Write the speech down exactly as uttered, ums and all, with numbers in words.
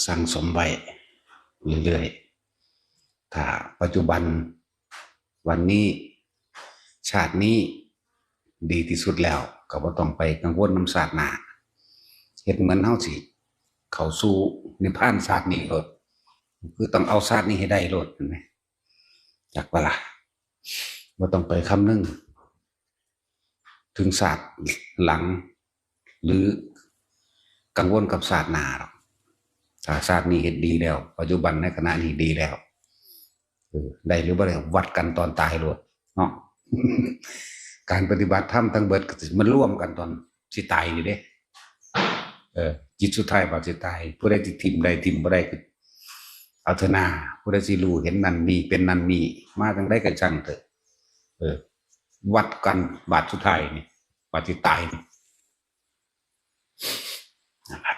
สั่งสมไว้เรื่อยๆ ถ้าปัจจุบัน วันนี้ ชาตินี้ ดีที่สุดแล้ว ก็บ่ต้องไปกังวลนำชาติหน้า เฮ็ดเหมือนเฮาสิเข้าสู่นิพพานชาตินี้โลด คือต้องเอาชาตินี้ให้ได้โลด เห็นไหม จักว่าล่ะ บ่ต้องไปคำนึง ถึงชาติหลัง หรือกังวลกับชาติหน้าหรอก ถ้าชาตินี้เฮ็ดดีแล้ว ปัจจุบันในขณะนี้ดีแล้ว เออ ได้หรือบ่ได้ วัดกันตอนตายโลดเนาะ การปฏิบัติธรรมทั้งเบิดก็สิมันรวมกันตอนสิตายนี่เด้ เออ จิตสุดท้ายว่าสิตาย ผู้ใดสิถิ่มได้ถิ่มบ่ได้ก็เอาเถอะนา ผู้ใดสิรู้เห็นนั่นนี่เป็นนั่นนี่ มาจั่งใดก็ช่างเถอะ เออ วัดกันบาดสุดท้ายนี่ ว่าสิตายนี่ นั่นล่ะ